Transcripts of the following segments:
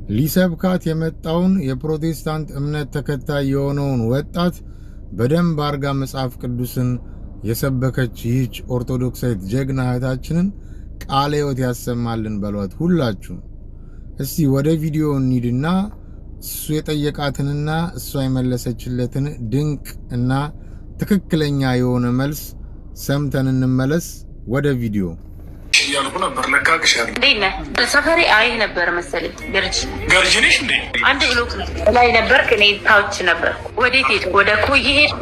ሊሰብካት የመጣውን የፕሮቴስታንት እምነት ተከታይ የሆነውን ወጣት በደንብ አርጋ መጽሐፍ ቅዱስን የሰበከች ይህች ኦርቶዶክሳዊት ጀግና እህታችንን ቃለ ሕይወት ያሰማልን በሏት ሁላችሁም። እስቲ ወደ ቪዲዮ እንሂድና እሱ የጠየቃትንና እሷ የመለሰችለትን ድንቅ እና ትክክለኛ የሆነ መልስ ሰምተን እንመለስ። ወደ ቪዲዮ። እያልኩ ነበር። ለካ አቅሻለሁ። እንዴት ነህ? ሰፈሬ አይ ነበር መሰለኝ፣ ገርጂ። ገርጂ ነሽ እንዴ? አንድ block ላይ ነበርክ፣ እኔ ታች ነበርኩ። ወዴት ሄድክ? ወደ ኮዬ ሄድክ?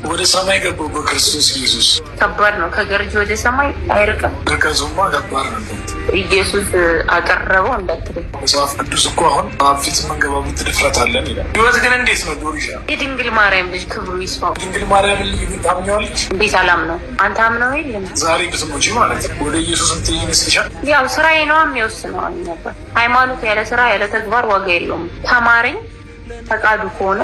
ወደ ሰማይ ገባሁ በክርስቶስ ኢየሱስ። ከባድ ነው። ከገርጂ ወደ ሰማይ አይርቅም። ርቀቱማ ከባድ ነበር። ኢየሱስ አቀረበው እንዳትለኝ። መጽሐፍ ቅዱስ እኮ አሁን በአብ ፊት የምንገባበት ድፍረት አለን ይላል። ህይወት ግን እንዴት ነው ዶሪሻ? የድንግል ማርያም ልጅ ክብሩ ይስፋው። ድንግል ማርያምን ልጅ ግን ታምኚዋለሽ? እንዴት አላምነው? አንተ አምነው የለም? ዛሬ ብትሞቺ ማለት ነው ወደ ኢየሱስ የምትሄጂ ይመስልሻል? ያው ስራዬ ነዋ የሚወስነው ነበር። ሃይማኖት ያለ ስራ ያለ ተግባር ዋጋ የለውም። ተማረኝ ፈቃዱ ከሆነ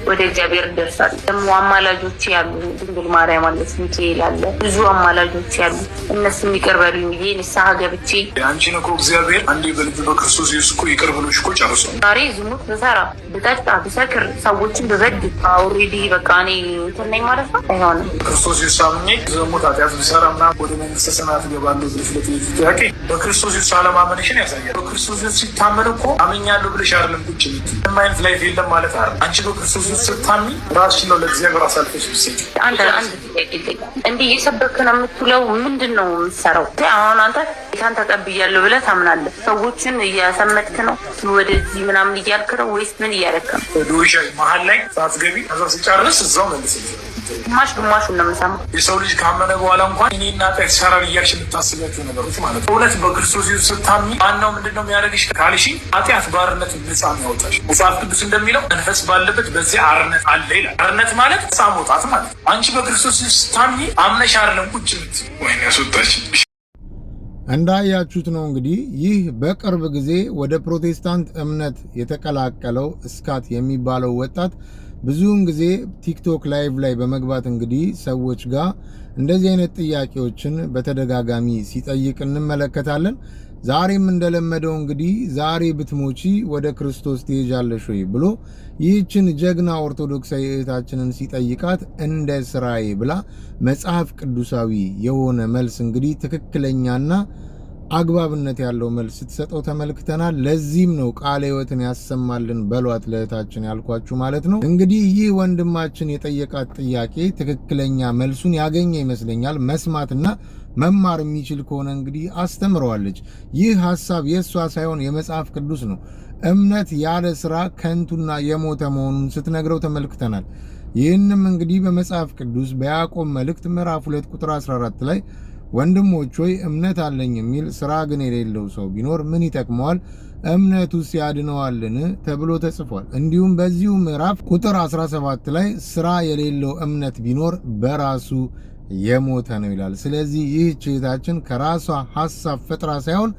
ወደ እግዚአብሔር ይደርሳል። ደግሞ አማላጆች ያሉ ድንግል ማርያም አለች፣ ሚካኤል አለ፣ ብዙ አማላጆች ያሉ፣ እነሱም ይቅር በሉኝ ብዬ ንስሐ ገብቼ። አንቺን እኮ እግዚአብሔር አንዴ በልጁ በክርስቶስ ኢየሱስ እኮ ይቅር ብሎሽ እኮ ጨርሷል። ዛሬ ዝሙት ብሰራ፣ ብጠጣ፣ ብሰክር፣ ሰዎችን ብበድል already በቃ እኔ እንትን ነኝ ማለት ነው? አይሆንም። ክርስቶስ ኢየሱስ አምኜ ዝሙት ኃጢአት ብሰራ ምናምን ወደ መንግስተ ሰማያት እገባለሁ ብለሽ ለጠየቂው ጥያቄ በክርስቶስ ኢየሱስ አለማመንሽን ያሳያል። በክርስቶስ ኢየሱስ ሲታመን እኮ አምኛለሁ ብለሽ አይደለም ቁጭ የምትይው። ምንም አይነት life የለም ማለት አይደለም። አንቺ በክርስቶስ ኢየሱስ ስታምኚ ራስሽን ነው ለእግዚአብሔር አሳልፈሽ ብትሰጪው። አንድ አንድ ጥያቄ ልጠይቅ። እንዲህ እየሰበክ ነው የምትውለው፣ ምንድን ነው የምትሰራው? አሁን አንተ ጌታን ተቀብያለሁ ብለህ ታምናለህ። ሰዎችን እያሰመጥክ ነው ወደዚህ ምናምን እያልክ ነው ወይስ ምን እያደረክ ነው? ዶሻ መሀል ላይ ሳትገቢ ከዛ ሲጨርስ እዛው መልስልኝ። ግማሽ ግማሹን ነው የምሰማው። የሰው ልጅ ካመነ በኋላ እንኳን እኔና ኃጢአት ይሰራል እያልሽ የምታስቢያቸው ነገሮች ማለት ነው። እውነት በክርስቶስ ኢየሱስ ስታምኚ ዋናው ምንድን ነው የሚያደርግሽ ካልሽኝ ኃጢአት ባርነት ነፃ የሚያወጣሽ። መጽሐፍ ቅዱስ እንደሚለው መንፈስ ባለበት በዚህ አርነት አለ ይላል። አርነት ማለት ነፃ መውጣት ማለት ነው። አንቺ በክርስቶስ ኢየሱስ ስታምኚ አምነሽ አይደለም ቁጭ የምትይው። ወይኔ ያስወጣች። እንዳያችሁት ነው እንግዲህ ይህ በቅርብ ጊዜ ወደ ፕሮቴስታንት እምነት የተቀላቀለው እስካት የሚባለው ወጣት ብዙውን ጊዜ ቲክቶክ live ላይ በመግባት እንግዲህ ሰዎች ጋር እንደዚህ አይነት ጥያቄዎችን በተደጋጋሚ ሲጠይቅ እንመለከታለን። ዛሬም እንደለመደው እንግዲህ ዛሬ ብትሞቺ ወደ ክርስቶስ ትሄጃለሽ ወይ ብሎ ይህችን ጀግና ኦርቶዶክሳዊ እህታችንን ሲጠይቃት እንደ ስራዬ ብላ መጽሐፍ ቅዱሳዊ የሆነ መልስ እንግዲህ ትክክለኛና አግባብነት ያለው መልስ ስትሰጠው ተመልክተናል። ለዚህም ነው ቃለ ሕይወትን ያሰማልን በሏት ለእህታችን ያልኳችሁ ማለት ነው። እንግዲህ ይህ ወንድማችን የጠየቃት ጥያቄ ትክክለኛ መልሱን ያገኘ ይመስለኛል። መስማትና መማር የሚችል ከሆነ እንግዲህ አስተምረዋለች። ይህ ሀሳብ የእሷ ሳይሆን የመጽሐፍ ቅዱስ ነው። እምነት ያለ ስራ ከንቱና የሞተ መሆኑን ስትነግረው ተመልክተናል። ይህንም እንግዲህ በመጽሐፍ ቅዱስ በያዕቆብ መልእክት ምዕራፍ 2 ቁጥር 14 ላይ ወንድሞች ሆይ፣ እምነት አለኝ የሚል ስራ ግን የሌለው ሰው ቢኖር ምን ይጠቅመዋል? እምነቱስ ያድነዋልን? ተብሎ ተጽፏል። እንዲሁም በዚሁ ምዕራፍ ቁጥር 17 ላይ ስራ የሌለው እምነት ቢኖር በራሱ የሞተ ነው ይላል። ስለዚህ ይህች እህታችን ከራሷ ሀሳብ ፈጥራ ሳይሆን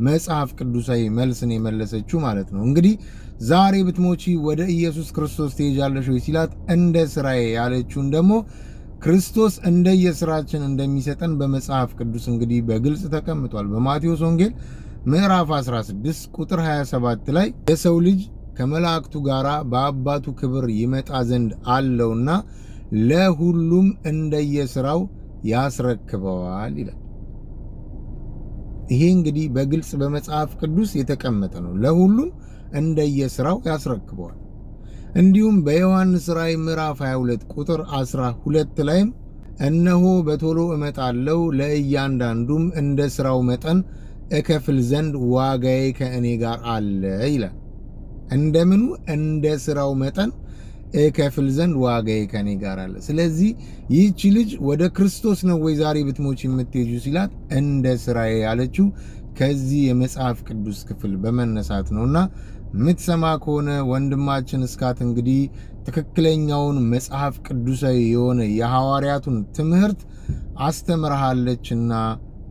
መጽሐፍ ቅዱሳዊ መልስን የመለሰችው ማለት ነው። እንግዲህ ዛሬ ብትሞቺ ወደ ኢየሱስ ክርስቶስ ትሄጃለሽ ወይ ሲላት እንደ ስራዬ ያለችውን ደግሞ ክርስቶስ እንደየስራችን እንደሚሰጠን በመጽሐፍ ቅዱስ እንግዲህ በግልጽ ተቀምጧል። በማቴዎስ ወንጌል ምዕራፍ 16 ቁጥር 27 ላይ የሰው ልጅ ከመላእክቱ ጋር በአባቱ ክብር ይመጣ ዘንድ አለውና ለሁሉም እንደየስራው ያስረክበዋል ይላል። ይሄ እንግዲህ በግልጽ በመጽሐፍ ቅዱስ የተቀመጠ ነው። ለሁሉም እንደየስራው ያስረክበዋል። እንዲሁም በዮሐንስ ራእይ ምዕራፍ 22 ቁጥር 12 ላይም እነሆ በቶሎ እመጣለሁ፣ ለእያንዳንዱም እንደ ስራው መጠን እከፍል ዘንድ ዋጋዬ ከእኔ ጋር አለ ይላል። እንደምኑ? እንደ ስራው መጠን እከፍል ዘንድ ዋጋዬ ከእኔ ጋር አለ። ስለዚህ ይህቺ ልጅ ወደ ክርስቶስ ነው ወይ ዛሬ ብትሞች የምትሄጂው ሲላት እንደ ስራዬ ያለችው ከዚህ የመጽሐፍ ቅዱስ ክፍል በመነሳት ነውና የምትሰማ ከሆነ ወንድማችን እስካት እንግዲህ ትክክለኛውን መጽሐፍ ቅዱሳዊ የሆነ የሐዋርያቱን ትምህርት አስተምርሃለችና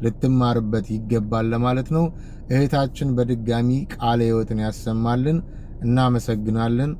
ልትማርበት ይገባል ለማለት ነው። እህታችን በድጋሚ ቃለ ሕይወትን ያሰማልን። እናመሰግናለን።